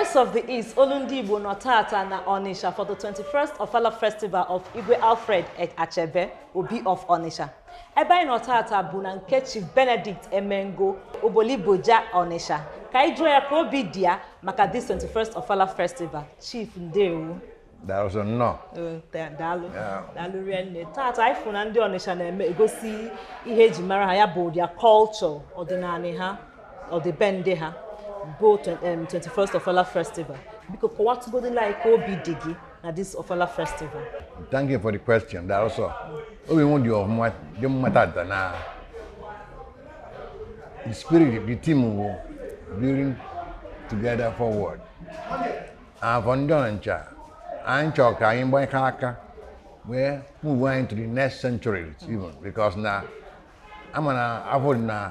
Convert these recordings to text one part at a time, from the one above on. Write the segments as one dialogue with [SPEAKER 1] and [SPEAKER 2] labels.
[SPEAKER 1] Voice of the East, olu ndị Igbo nọ tata na Onitsha for the 21st Ofala Festival of Igwe Alfred Achebe, Obi of Onitsha. Ebe anyị nọ tata bụ na nke Chief Benedict Emengo, Oboligboja Onitsha. Ka anyị jụọ ya ka obi dị ya maka this 21st Ofala Festival. Chief, ndewo.
[SPEAKER 2] Daalụ nnọọ.
[SPEAKER 1] Daalụ. Daalụ rinne. Tata anyị fụ na ndị Onitsha na-eme egosi ihe eji mara ha, ya bụ their culture, ọdịnala ha, ọdịbendị ha, bụ 21st Ofala Festival. Biko kọwatụgodila anyị ka obi dị gị na this Ofala Festival.
[SPEAKER 2] Thank you for the question. Daalụ sọ. Obi m dị ọfụma, dị mma tata na the spirit, the team bụ building together forward. And for ndị Ọnịcha, anyị chọrọ ka anyị gbakọ aka wee move anyị to the next century even, because na ama na afọ dị na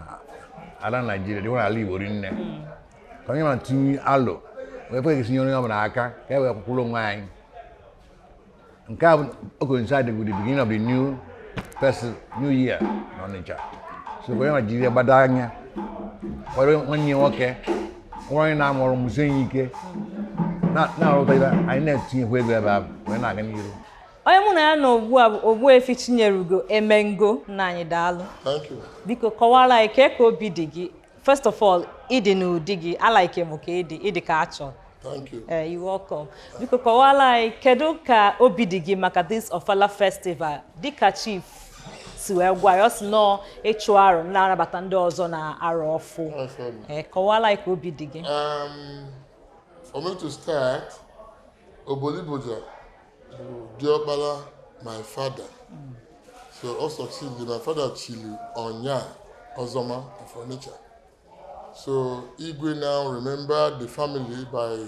[SPEAKER 2] ala Naijiria dịkwa n'ala Igbo rinne, ka onye ma tinye alo wee kwe esinye onye ọbụla aka ka e wee kwụrụ onwe anyị. Nke a bụ o coincide with the beginning of the new person, new year n'Ọnịcha, so ka onye ma jiri gbado anya kwado nwanne ya nwoke, nwa onye na-amụ ọrụ, mụsie ya ike na-arụta ibe anyị na-etinyekwa ego ebe ahụ wee na-aga n'iru.
[SPEAKER 1] Onye mụ na ya nọ ugbu a bụ Ogbuefi Chinyerugo Emengo. Nna anyị, daalụ.
[SPEAKER 3] Thank you.
[SPEAKER 1] Biko kọwara anyị ka obi dị gị. First of all, ịdị n'ụdị gị, a-like m ka ịdị, ịdị ka achọ.
[SPEAKER 3] Thank you.
[SPEAKER 1] Ee, you welcome. Biko kọwara anyị kedu ka obi dị gị maka this Ofala Festival, dịka chief si wee gwa ya, ọ sị nọọ ịchụ arụ na-anabata ndị ọzọ na arọ ọfụ.
[SPEAKER 3] Awesome.
[SPEAKER 1] Ee, kọwara anyị ka obi dị gị.
[SPEAKER 3] For me to start, Oboligboja bụ diọkpara my father. So ọ succeed my father chili Onya Ozoma of Onitsha. So Igwe now remembered the family by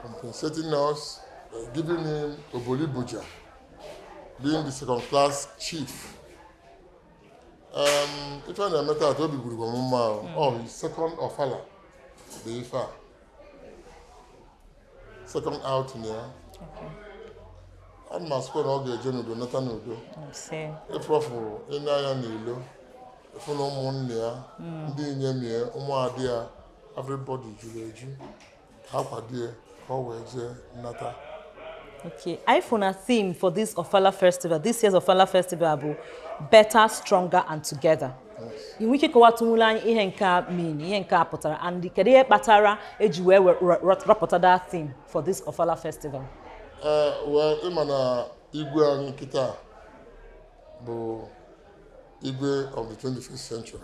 [SPEAKER 3] compensating us, by giving him Oboligboja, being the second class chief. Ife a na-eme taata, obi gburu m mma o. Oh, his second Ofala bụ ife a. Second outing ya. Ana m asịkwa na ọ ga-eje n'udo, nata n'udo.
[SPEAKER 1] Ise.
[SPEAKER 3] Ịfụrọfụ ịna anya n'ilo, ịfụ na ụmụnne ya, ndị inyom ya, ụmụada ya, everybody juru eju ka ha kwado ya ka ọ wee jee nnata.
[SPEAKER 1] Okay, anyị fụ na theme for this Ofala Festival, this year's Ofala Festival bụ "Better, Stronger and Together". Ị nwere ike kọwatụnwuru anyị ihe nke a mean, ihe nke a pụtara, and kedu ihe kpatara eji wee rọpụta that theme for this Ofala Festival?
[SPEAKER 3] Ee, well, ịma na igwe anyị kịta bụ igwe of the 21st century.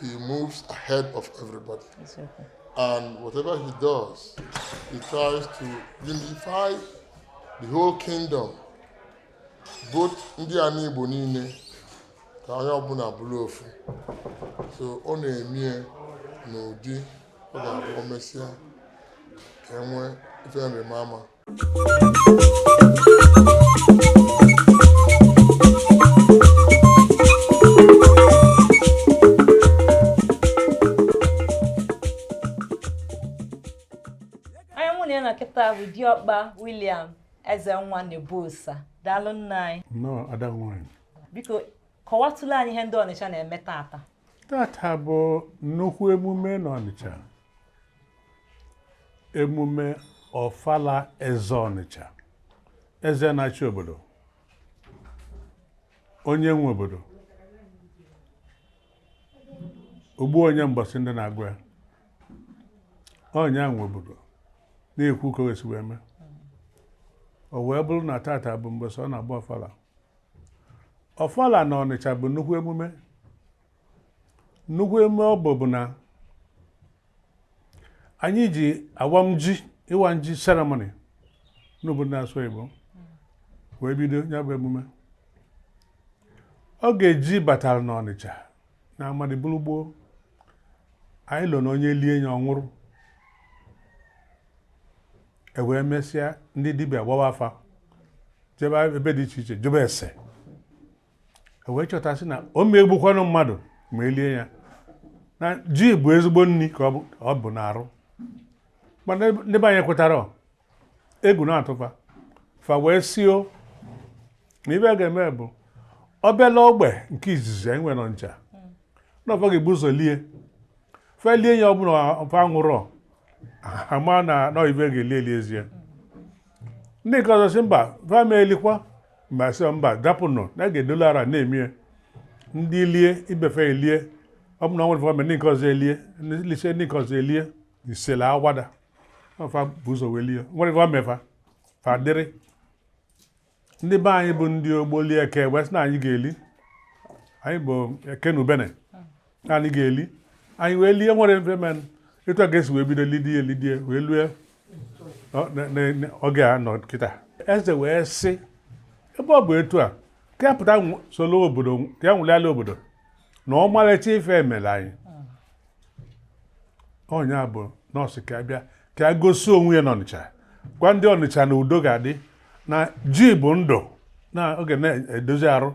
[SPEAKER 3] He moves ahead of everybody. And whatever he does, he tries to unify the whole kingdom, both ndị ana Igbo niile, ka onye ọbụla bụrụ ofu. So ọ na-emie n'ụdị ọ ga-abụ o mesịa ka e nwee ife nrịma ama.
[SPEAKER 1] Onye mụ na ya na kịta bụ Diọkpa William Ezenwa Nebosa. Daalụ, nna anyị.
[SPEAKER 4] Nnọọ, ada nwanyị.
[SPEAKER 1] Biko kọwatụla anyị ihe ndị Ọnịcha na-eme tata.
[SPEAKER 4] Tata bụ nnukwu emume n'Ọnịcha. Emume Ọfala Eze Ọnịcha. Eze na-achị obodo. Onye nwe obodo. Ogbu onye mbọsị ndị na-agụ ya. Onye nwe obodo na-ekwu ka o si wee mee. O wee bụrụ na tata bụ mbọsị ọ na-agba ọfala. Ọfala na Ọnịcha bụ nnukwu emume. Nnukwu emume ọ bụ na anyị ji awam ji, ịwa ji ceremony n'obodo na-asụ Igbo wee bido ya bụ emume. Oge ji batara n'Ọnịcha na amadị bụrụ gboo, anyị lọ na onye lie ya ọ nwụrụ. E wee mesịa, ndị dibịa gbawa afa, jebe ebe dị iche iche jebe ese, e wee chọtasị na o megbukwanụ mmadụ ma elie ya, na ji bụ ezigbo nri ka ọ bụ n'arụ. Mana ndị be anyị kwetara, egwu na-atụfa fa, wee sio na ibe a ga-eme bụ obele ogbe nke izizi anyị nwere n'Ọnịcha na ọfọ ga-ebu ụzọ lie, fe lie ya, ọ bụla fa nwụrụ. Ama na nọ ibe ga-eli eli ezie. Ndị nke ọzọ sị mba, va ma elikwa mba, sị mba, dapụnụ na a ga-edolu ara na-emie ndị lie ibefe elie. Ọ bụ na ọ nwere fọme ndị nke ọzọ elie, ndị lisie, ndị nke ọzọ elie isele awada ọfa bụ ụzọ wee lie nwere ife mefa fa dịrị. Ndị be anyị bụ ndị ogboli eke wee sị na anyị ga-eli, anyị bụ eke na ubene na anyị ga-eli, anyị wee lie nwere mfe men. Etu a ga-esi wee bido lidie lidie wee lue oge a nọ kịta. Eze wee sị ebe ọ bụ etu a ka ya pụta solo obodo ka ya nwụlịala obodo na ọmalịcha ife emere anyị. Ọnya bụ nọọsụ ka ya bịa ka ya gosi onwe ya n'Ọnịcha, gwa ndị Ọnịcha na udo ga-adị, na ji bụ ndụ, na oge na-edozi arụ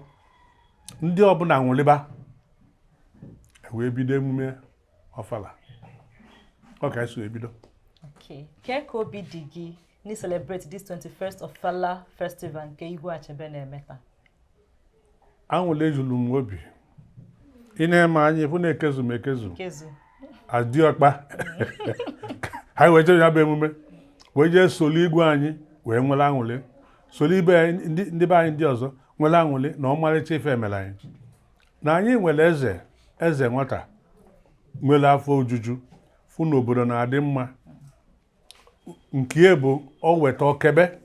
[SPEAKER 4] ndị ọbụla nwụlịba. Wee bido emume ọfala, ọ ka esi wee bido.
[SPEAKER 1] Okay. Kee ka obi dị gị na celebrate this 21st Ofala Festival nke Igwe Achebe na-eme taa?
[SPEAKER 4] Anwụle ejulu m obi. Ị na-eme anya ịfụ na-ekezu m ekezu.
[SPEAKER 1] Kezu.
[SPEAKER 4] Adịọkpa anyị wee jee ya bụ emume, wee jee solu igwe anyị, wee nwere aṅụrị, solu ibe anyị, ndị be anyị ndị ọzọ nwere aṅụrị na ọmarịcha ife emere anyị, na anyị nwere eze, eze nwata nwere afọ ojuju fụ na obodo na-adị mma. Nke bụ o weta okebe,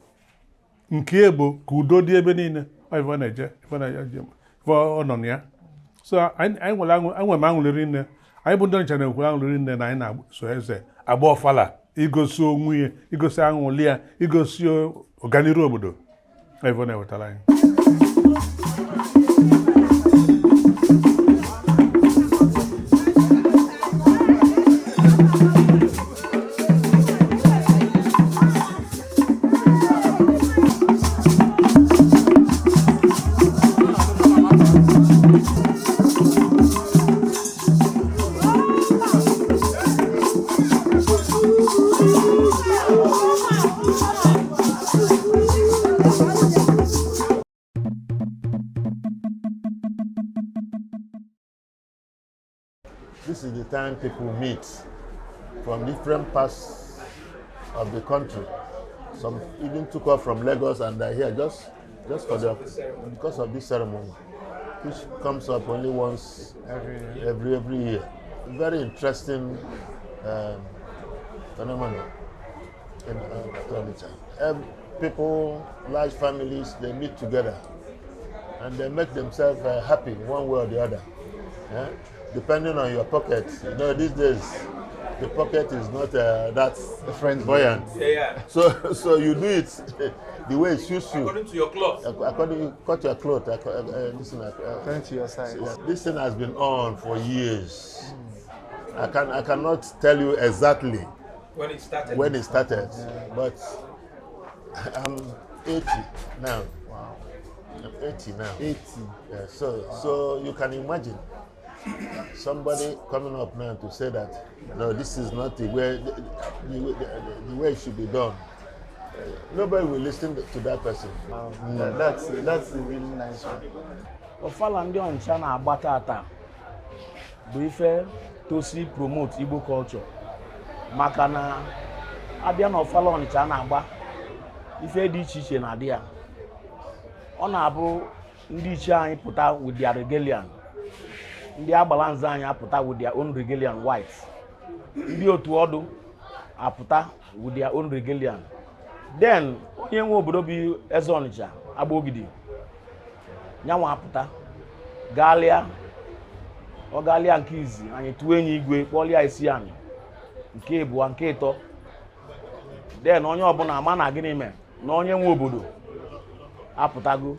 [SPEAKER 4] nke bụ ka udo dị ebe niile. Ọ ife ọ na-eje, ife ọ na-eje, ife ọ nọ na ya. So anyị nwere aṅụ, enwere m aṅụrị nne. Anyị bụ ndị Ọnịcha na-ekwe aṅụrị nne na anyị na-so eze agba ọfala, igosi onwe ya, igosi aṅụrị ya, igosi ọganiru obodo. Ọ ife ọ na-ewetara anyị.
[SPEAKER 5] This is the time people meet from different parts of the country. Some even took off from Lagos and they're here just for the because of this ceremony, which comes up only once every year. Very interesting phenomenon in Onitsha. People, large families, they meet together and they make themselves happy one way or the other. Yeah? Depending on your pocket. These days, the pocket is not that
[SPEAKER 6] Friendly.
[SPEAKER 5] Buoyant. So you do it the way it suits you.
[SPEAKER 7] According to your cloth.
[SPEAKER 5] According, you cut your cloth. Listen,
[SPEAKER 6] According to your size.
[SPEAKER 5] Yeah, this thing has been on for years. I cannot tell you exactly
[SPEAKER 7] when it started.
[SPEAKER 5] When it started, but I'm 80 now.
[SPEAKER 6] Wow.
[SPEAKER 5] I'm 80 now.
[SPEAKER 6] 80.
[SPEAKER 5] Yeah, so you can imagine somebody coming up now to say that no, this is not the way it should be done. Nobody will listen to that person.
[SPEAKER 6] Wow. That's a really nice one.
[SPEAKER 8] Ọfala ndị Ọnịcha na-agba tata bụ ife tosi promote Igbo culture, maka na abịa na ọfala Ọnịcha na-agba, ife dị iche iche na-adị ya. Ọ na-abụ ndị ichie anyị pụta with their regalia, ndị agbala nze anyị apụta with their own regalia white, ndị otu ọdụ apụta with their own regalia, then onye nwe obodo bụ eze Ọnịcha Agbogidi nyanwa apụta gaalịa. Ọ gaalịa nke izi, anyị tụọ enyi igwe kpọlịa isi anyị nke ịbụọ, nke ịtọ, then onye ọbụla ama na gịnị mee na onye nwe obodo apụtago.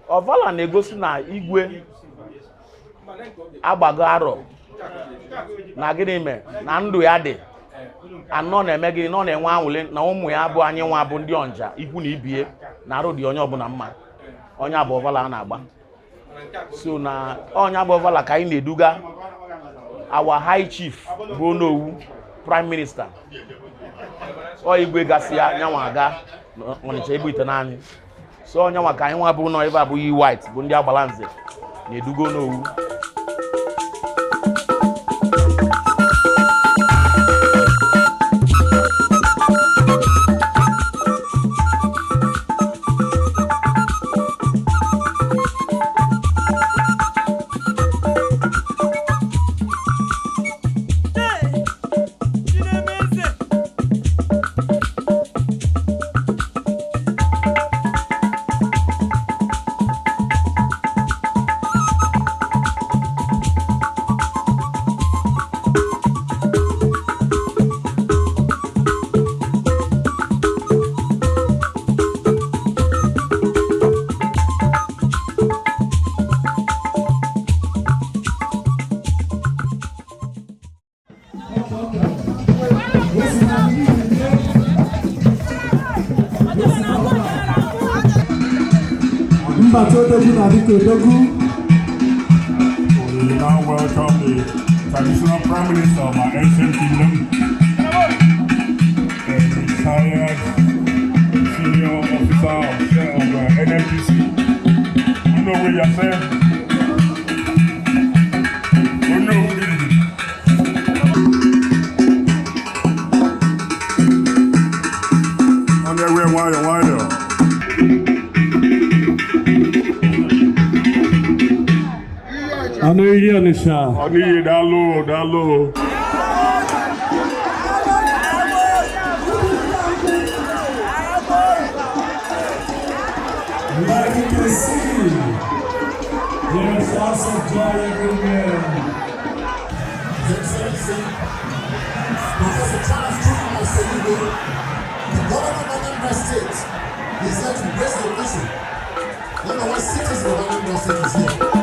[SPEAKER 8] Ọfala na-egosi na igwe agbago arọ na gịnị mee na ndụ ya dị anọ na-eme gịnị na ọ na-enwe anwụlị na ụmụ ya bụ anyị nwa bụ ndị Ọnịcha ikwu na ibie na arụ dị onye ọbụla mma. Onye abụ ọfala a na-agba. So na onye abụ ọfala ka anyị na-eduga our high chief bụ Onowu, prime minister. Ọ igwe gasị ya nyanwa aga Ọnịcha Igbo ite naanị. So onye nwa ka anyị nwa bụ nọ ebe abụghị white bụ ndị agbala nze na-eduga Onowu.
[SPEAKER 7] Mbata odogwu na-adị ka odogwu.
[SPEAKER 9] We now welcome the traditional Prime Minister of our ancient kingdom, a retired senior officer of NNPC. You know where yourself. You know who it is. On their way, wider, wider.
[SPEAKER 7] Anụ iri Ọnịsha.
[SPEAKER 9] Ọnụ daalụ, daalụ.
[SPEAKER 7] Like you can see, there are shouts of joy everywhere.
[SPEAKER 3] His Excellency, Professor Charles Chukwuma Soludo, the governor of Anambra State, is here to grace the occasion. Number one citizen of Anambra State is here.